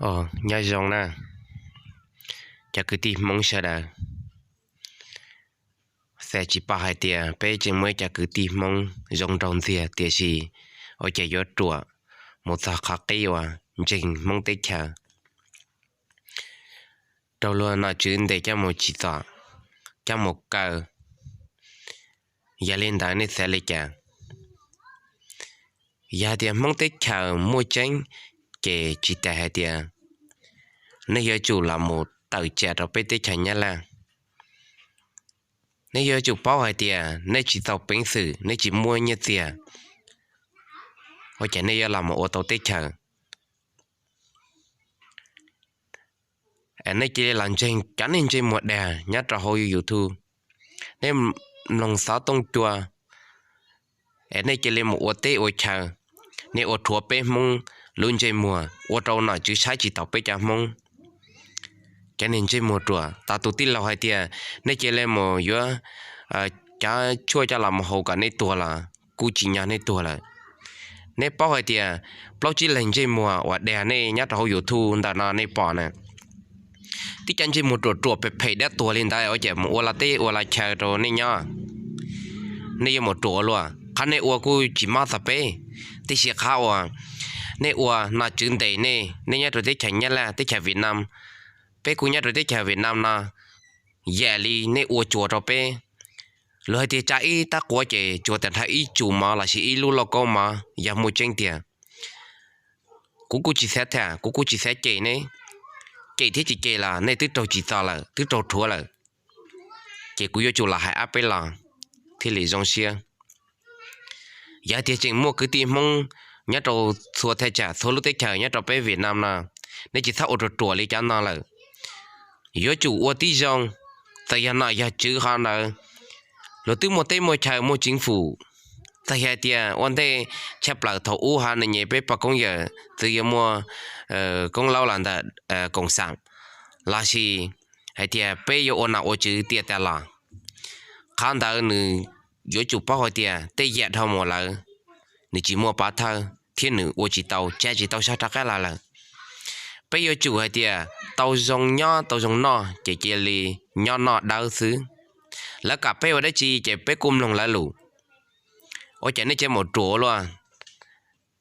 Os, nyob zoo na, cov kwv tij Hmoob sawv daws. Xav tsis pom hais tias peb tseem muaj ib cov kwv tij Hmoob zoo nraug ntxiag, tiam sis ua cas yuav ruam mus txog qhov qib uas ntseeg Hmoob teb chaws, rau luag nom tswv ntes coj mus tsim txom, coj mus kaw. Yog li ntawd nej xav li cas? Yog hais tias Hmoob teb chaws muaj tseeb, ces tsis tas hais tias nej yuav tsum los mus tawm tsam rau peb teb chaws Nyab Laj. Nej yuav tsum paub hais tias nej tsis tau peev xwm, nej tsis muaj nyiaj txiag, ua cas nej yuav los mus ua tau teb chaws? Nej cia li los ntseeg cov neeg ntsej muag dag nyob rau hauv YouTube. Nej mloog xov tooj cua, es nej cia li mus ua teb ua chaw, nej ua rhuav peb Hmoob lub ntsej muag, ua rau nom tswv saib tsis taus peb cov Hmoob. Cov neeg ntsej muag ruam, tas tus tij laug hais tias nej cia li mus yuav cov tshuaj coj los mus haus kom nej tuag los kuj tsim nyog nej tuag lawm. Nej paub hais tias plaub tsib leeg ntsej muag uas dag nej nyob rau hauv YouTube ntawm no nej pom na, tib cov ntsej muag ruam ruam phem phem dab tuag li ntawd, ua cas mus ua laj teb ua laj chaw rau nej nyob? Nej yuav mus ruam ua luaj. Qhov nej ua kuj tsis mob txog peb, tiam sis qhov uas nej ua nom tswv ntes nej, nej nyob rau teb chaws Nyab Laj, teb chaws Vietnam, peb kuj nyob rau teb chaws Vietnam no, yam li nej ua tsuas rau peb. Luag hais tias tsa ib tab quav ces tsuas tag nrho ib tsum mov lossis ib lub lauj kaub mov, yog muaj tseeb tiag. Kuv kuj tsis xav tham, kuv kuj tsis xav cem nej, cem thiab tsis cem los nej twb raug tsim txom lawm, twb raug rhuav lawm, ces kuv yuav tsum los hais ob peb los thiaj li zoo siab. Yog tias tseem muaj kwv tij Hmoob nyob rau txhua thaj tsam txhua lub teb chaws nyob rau peb Vietnam no, nej tsis txhob ua ruam ruam li cov no lawm. Yuav tsum ua tib zoo, txawm yog nom yog tswv qhov ntawd, luag twb muaj teb muaj chaw muaj chính phủ. Txawm yog hais tias ua ntej tshaj plaws thaum ub hov nws nyem peb pog koob yawm txwv yuav muaj koob laub los ntawm koom xam, lossis hais tias peb yuav ua nom ua tswv tiam tas los, qhov ntawd nws yuav tsum paub hais tias tej yam dhau mus lawm, nws tsis muaj pov thawj thiab nws ua tsis tau, tsa tsis tau sab rov qab los lawm. Peb yuav tsum hais tias tau zoo nyob tau zoo noj ces cia li nyob noj dawb xwb. Lawv kom peb ua dab tsi ces peb kuj mloog lawv lus. Ua cas nej cia mus ruam ua luaj?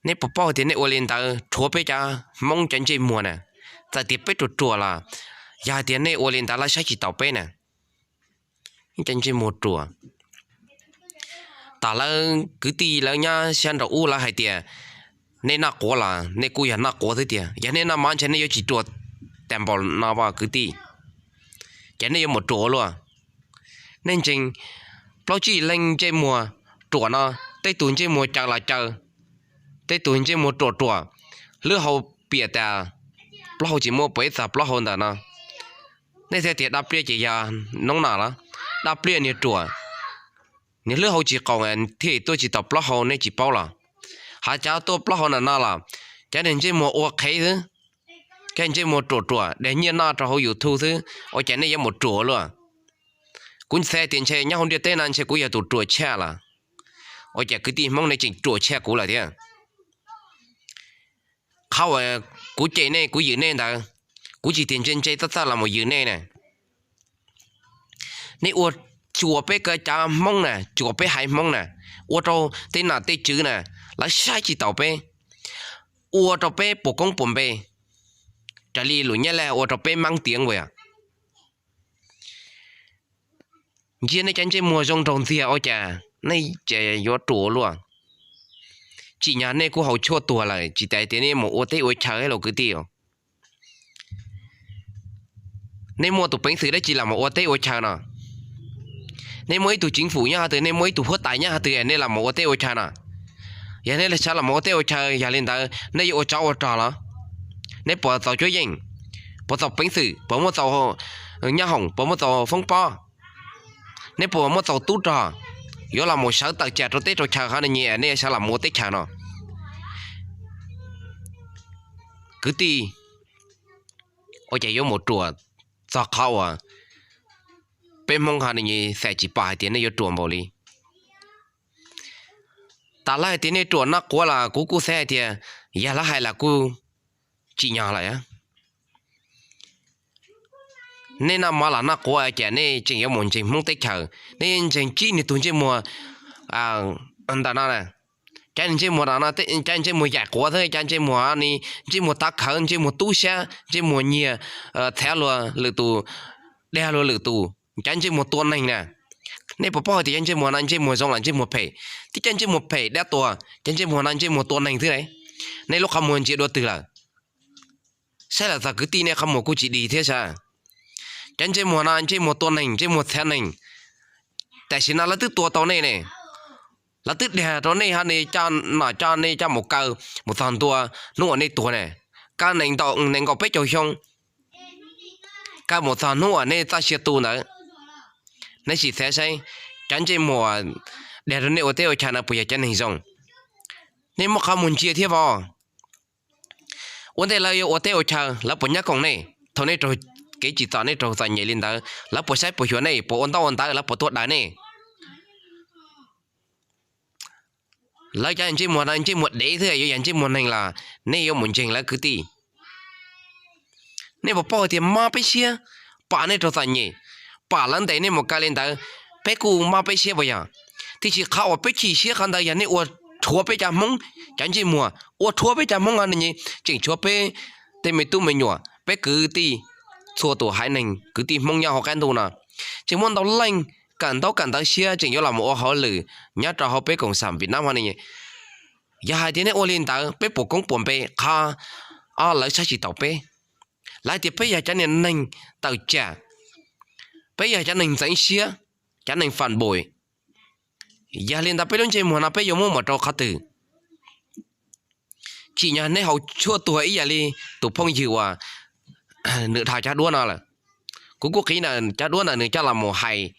Nej puas paub tias nej ua li ntawd rhuav peb cov Hmoob cov ntsej muag na? Txawm tias peb ruam ruam los yog hais tias nej ua li ntawd lawv saib tsis taus peb na. Cov ntsej muag ruam. Tom lawv kwv tij lawv nyob sab nraum ub lawv hais tias nej noj quav los nej kuj yog noj quav xwb tiag, yog nej noj mov ntshe nej yuav tsis ruam tas npaum no as kwv tij. Ces nej yuav mus ruam ua luaj. Nej ntseeg plaub tsib leeg ntsej muag ruam no, tej tus ntsej muag caws los caws, tej tus ntsej muag ruam ruam, lub hau piam tas plaub hau tsis muaj pes txog plaub hau ntawm no. Nej xav tias dab pliaj ces yog noob no los? Dab pliaj niag ruam, niag lub hau tsis qaum thiaj tuaj tsis tau plaub hau nej tsis paub los? Hos cov tuaj plaub hau ntawm no los cov niag ntsej muag ua qhev xwb, cov ntsej muag ruam ruam dag nyiaj noj rau hauv YouTube xwb, ua cas nej yuav mus ruam ua luaj? Kuv xav tias ntshe nyob hauv ntiaj teb no ntshe kuv yog tus ruam tshaj los. Ua cas kwv tij Hmoob nej tseem ruam tshaj kuv lawm thiab? Qhov uas kuv cem nej kuv ywm nej ntawd, kuv tsis tias ntse ntse txawj txawj los mus ywm nej na. Nej ua tsuas peb cov Hmoob na, tsuas peb haiv Hmoob na, ua rau tej nom tej tswv na lawv saib tsis taus peb, ua rau peb puas koob puas npe, raws li lus Nyab Laj ua rau peb mab tiav nqua. Ntsia nej cov ntsej muag zoo nraug ntxiag ua cas nej ces yuav ruam ua luaj. Tsim nyog nej kuj haus tshuaj tuag lawm tsis tas tias nej mus ua teb ua chaw los kwv tij. Nej muaj tus peev xwm dab tsi los mus ua teb ua chaw no? Nej muaj ib tug chính phủ nyob qhov twg, nej muaj ib tug huab tais nyob qhov twg nej los mus ua teb ua chaw no? Yog nej sawv los mus ua teb ua chaw yog li ntawd nej yuav ua tsov ua rog los? Nej puas txaus cuab yeej? Puas txaus peev xwm? Puas muaj txaus nyab hoom? Puas muaj txaus foob pob? Nej puas muaj txaus tub rog yuav los mus sawv tawm tsam rau teb rau chaw qhov nej nyiam nej sawv los mus ua teb chaws no? Kwv tij, ua cas yuav mus ruam txog qhov uas peb Hmoob ho nej xav tsis pom hais tias nej yuav ruam npaum li? Tas lawv hais tias nej ruam noj quav los kuv kuj xav hais tias yog lawv hais los kuj tsim nyog lawm. Nej noj mov los noj quav ces nej tseem yuav mus ntseeg Hmoob teb chaws, nej ntseeg tsib niag tug ntsej muag ntawm no. Cov ntsej muag no, cov ntsej muag yaim quav thiab cov ntsej muag, ntsej muag tav khawv, ntsej muag tub sab, ntsej muag nyiag, txhav luag lwm tus, dag luag lwm tus, cov ntsej muag tua neeg na. Nej puas paub hais tias cov ntsej muag no ntsej muag zoo los ntsej muag phem? Tib cov ntsej muag phem dab tuag, cov ntsej muag no ntsej muag tua neeg xwb. Nej lub qhov muag ntsia dua twg lawm? Saib lawm txog kwv tij nej qhov muag kuj tsis dig thiab sas. Cov ntsej muag no ntsej muag tua neeg, ntsej muag txhav neeg. Tam sim no lawv twb tua tau nej ne, lawv twb dag rau nej ho ne, coj nom coj nej coj mus kaw, mus txog ntua hnub uas nej tuag ne, kaw nees nkaum peb caug xyoo, kaw mus txog hnub uas nej txoj sia tu ntawd. Nej sim xav saib, cov ntsej muag dag rau nej ua teb ua chaw no puas yog cov neeg zoo? Nej muab qhov muag ntsia thiab vov. Ua ntej lawv yuav ua teb ua chaw lawv puas nyob koom nej? Thaum nej raug kev tsim txom, nej raug txom nyem li ntawd, lawv puas saib puas xyuas nej, puas ua ntaub ua ntawv, lawv puas tuaj daws nej? Lawv cov ntsej muag no ntsej muag dev xwb, yuav yog ntsej muag neeg los nej yuav mus ntseeg lawv kwv tij? Nej puas paub hais tias mob peb siab, pom nej raug txom nyem, pom lawv ntes nej mus kaw li ntawd, peb kuj mob peb siab puas yog? Tiam sis qhov uas peb chim siab qhov ntawd yog nej ua rhuav peb cov Hmoob cov ntsej muag, ua rhuav peb cov Hmoob no ne, tseem tshuav peb tej me tub me nyuam, peb kwv tij, txhua tus haiv neeg kwv tij Hmoob nyob hauv qab ntuj no, tseem muaj ntau leej kawm ntaub kawm ntawv siab tseem yuav los mus ua hauj lwm nyob rau hauv peb koom xam Vietnam no ne. Yog hais tias nej ua li ntawd peb puas koob puas npe? Qhov ob, lawv saib tsis taus peb, lawv hais tias peb yog cov niag neeg tawm tsam, peb yog cov neeg ntxeev siab, cov neeg phản bội. Yog li ntawd peb lub ntsej muag no peb yuav muab mus rau qhov twg? Tsim nyog nej haus tshuaj tuag ib yam li tus phooj ywg uas nws dhos cov duab no lawm. Kuv kuj qiv cov duab ntawd nws coj los mus hais,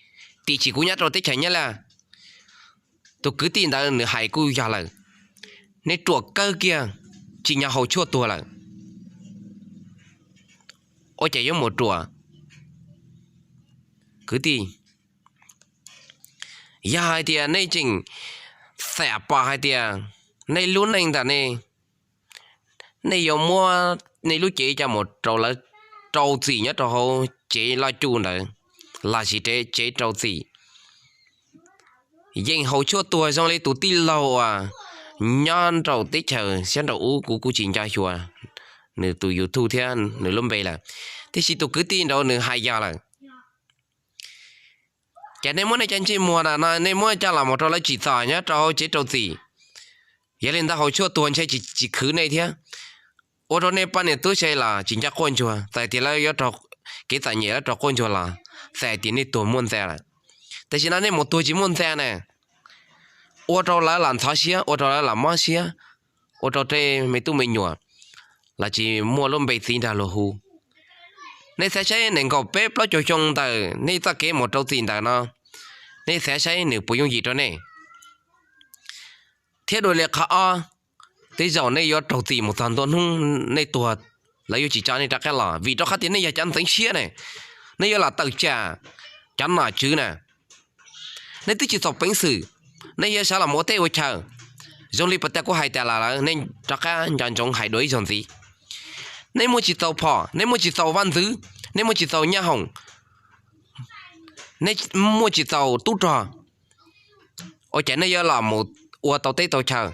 tiam sis kuv nyob rau teb chaws Nyab Laj, tus kwv tij ntawd nws hais kuj yog lawm. Nej ruam kawg kiag, tsim nyog haus tshuaj tuag lawm, ua cas yuav mus ruam? Kwv tij, yog hais tias nej tseem xam pom hais tias nej lub neej ntawm nej, nej yuav muab nej lub cev coj mus rau lawv rau txim nyob rau hauv tsev loj cuj ntawd, los sis tsev rau txim, yeej haus tshuaj tuag zoo li tus tij laug uas nyob rau teb chaws sab nraum ub, kuv kuj tsis nco xyuas nws tus YouTube thiab nws lub npe lawm, tiam sis tus kwv tij nraud nws hais yog lawm. Ces nej muab nej cov ntsej muag na no nej muab coj los mus rau lawv tsim txom nyob rau hauv tsev rau txim. Yog li ntawd haus tshuaj tuag ntshe tsis khwv nej thiab, ua rau nej poj niam tub se los tsis nco quaj ntsuag, txawm tias lawv yuav raug kev txom nyem lawv raug quaj ntsuag los txawm tias nej tuag muaj ntxa lawm. Tam sim no nej mus tuag tsis muaj ntxa na, ua rau lawv los ntxhov siab, ua rau lawv los mob siab, ua rau tej me tub me nyuam los tsis muaj lub npe txiv nrog luag hu. Nej xav saib nees nkaum peb plaub caug xyoo ntawm nej txoj kev mus rau txim ntawm no, nej xav saib nws puas yooj yim rau nej. Thiab dua li qhov ob, tej zaum nej yuav raug txim mus txog ntua hnub nej tuag, lawv yuav tsis tso nej rov qab los vim rau qhov tias nej yog cov ntxeev siab ne, nej yuav los tawm tsam cov nom tswv na. Nej twb tsis txaus peev xwm, nej yuav sawv los ua teb ua chaw. Zoo li pas tas kuv hais tas los lawm, nej rov qab nco ntsoov hais dua ib zaug ntxiv. Nej muaj tsis txaus phom, nej muaj tsis txaus vaj ntxwv, nej muaj tsis txaus nyab hoom, nej muaj tsis txaus tub rog, ua cas nej yuav los mus ua tau teb tau chaw?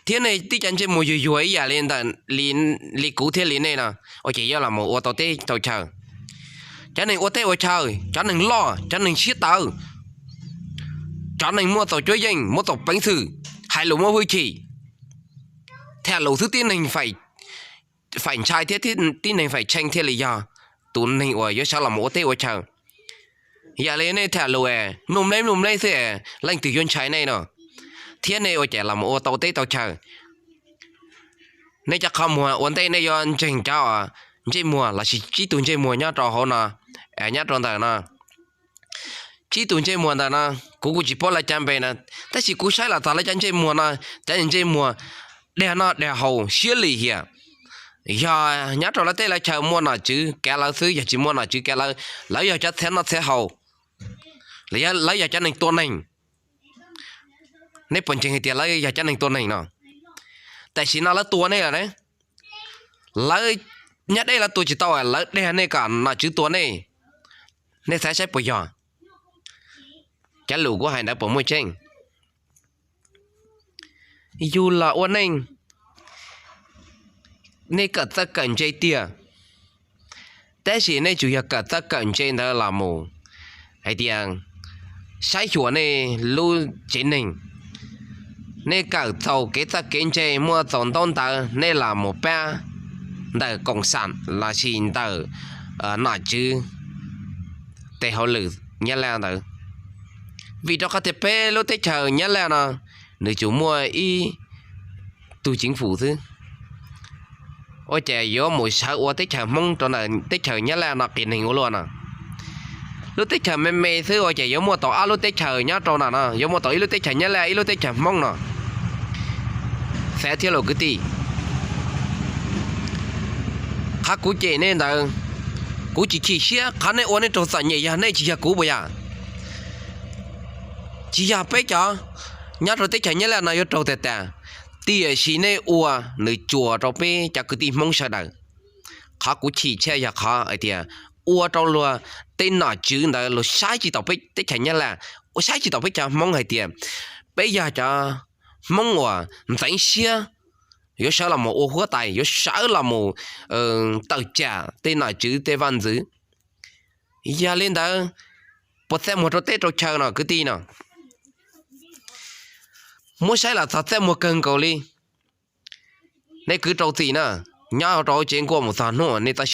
Thiab nej tib cov ntsej muag yuag yuag ib yam li ntawm li kuv thiab li nej no, ua cas yuav los mus ua tau teb tau chaw? Cov neeg ua teb ua chaw, cov neeg loj, cov neeg siab tawv, cov neeg muaj txaus cuab yeej, muaj txaus peev xwm, hais lus muaj hwj chim, tham lus xwb tib neeg faim ntshai thiab tib neeg faim tshee thiaj li yog tus neeg uas yuav sawv los mus ua teb ua chaw. Yam li nej tham lus mluj mleb mluj mleb xwb, leej twg yuav ntshai nej no? Thiab nej ua cas los mus ua tau teb tau chaw? Nej cov qhov muag ua ntej nej yuav ntseeg cov ntsej muag lossis tsib tug ntsej muag nyob rau hauv no, nyob rau ntawm no. Tsib tus ntsej muag ntawm no, kuv kuj tsis paub lawv cov npe no, tab sis kuv saib los txog lawv cov ntsej muag no, cov ntsej muag dag noj dag haus siab lim hiam. Yog nyob rau lawv teb lawv chaw muaj nom tswv kav lawv xwb, yog tsis muaj nom tswv kav lawv, lawv yog cov txhiab noj txhiab haus, lawv yog cov neeg tua neeg. Nej puas ntseeg hais tias lawv yog cov neeg tua neeg no? Tam sim no lawv tua nej lawm ne. Lawv Nyab dej los tua tsis tau, lawv dag nej kom nom tswv tua nej. Nej xav saib puas yog? Cov lus kuv hais ntawd puas muaj tseeb? Yug los ua neej, nej kawm txawj kawm ntse tiag, tab sis nej tsuas yog kawm txawj kawm ntse ntawd los mus hais tias saib xyuas nej lub tsev neeg. Nej kawm txaus kev txawj kev ntse, muaj txaus ntaub ntawv, nej los mus pab ntawm koom xam los sis ntawm nom tswv tes hauj lwm Nyab Laj ntawd. Vim rau qhov tias peb lub teb chaws Nyab Laj no nws tsuas muaj ib tug ceev fwm xwb, ua cas yuav mus sawv ua teb chaws Hmoob rau ntawm teb chaws Nyab Laj no qias neeg ua luaj no. Lub teb chaws me me xwb ua cas yuav muaj tau ob lub teb chaws nyob rau no no, yuav muaj tau ib lub teb chaws Nyab Laj ib lub teb chaws Hmoob no. Xav thiab los kwv tij, qhov kuv cem nej ntawd, kuv tsis chim siab. Qhov nej ua nej raug txom nyem yog nej tsis yog kuv puas yog? Tsis yog peb cov nyob rau teb chaws Nyab Laj no yuav raug tag tas, tiam sis nej ua nws tsuas rau peb cov kwv tij Hmoob sawv daws. Qhov kuv chim thiab yog qhov hais tias ua rau luag tej nom tswv ntawd luag saib tsis taus peb teb chaws Nyab Laj, ua saib tsis taus peb cov Hmoob hais tias peb yog cov Hmoob uas ntxeev siab, yuav sawv los mus ua huab tais, yuav sawv los mus tawm tsam tej nom tswv tej vaj ntxwv. Yog li ntawd, puas txaj muag rau teb rau chaw no kwv tij no? Muab saib los txog txaj muag kawg nkaus li. Nej kwv rau txim na, nyob rau hauv tsev nkuaj mus txog hnub nej txoj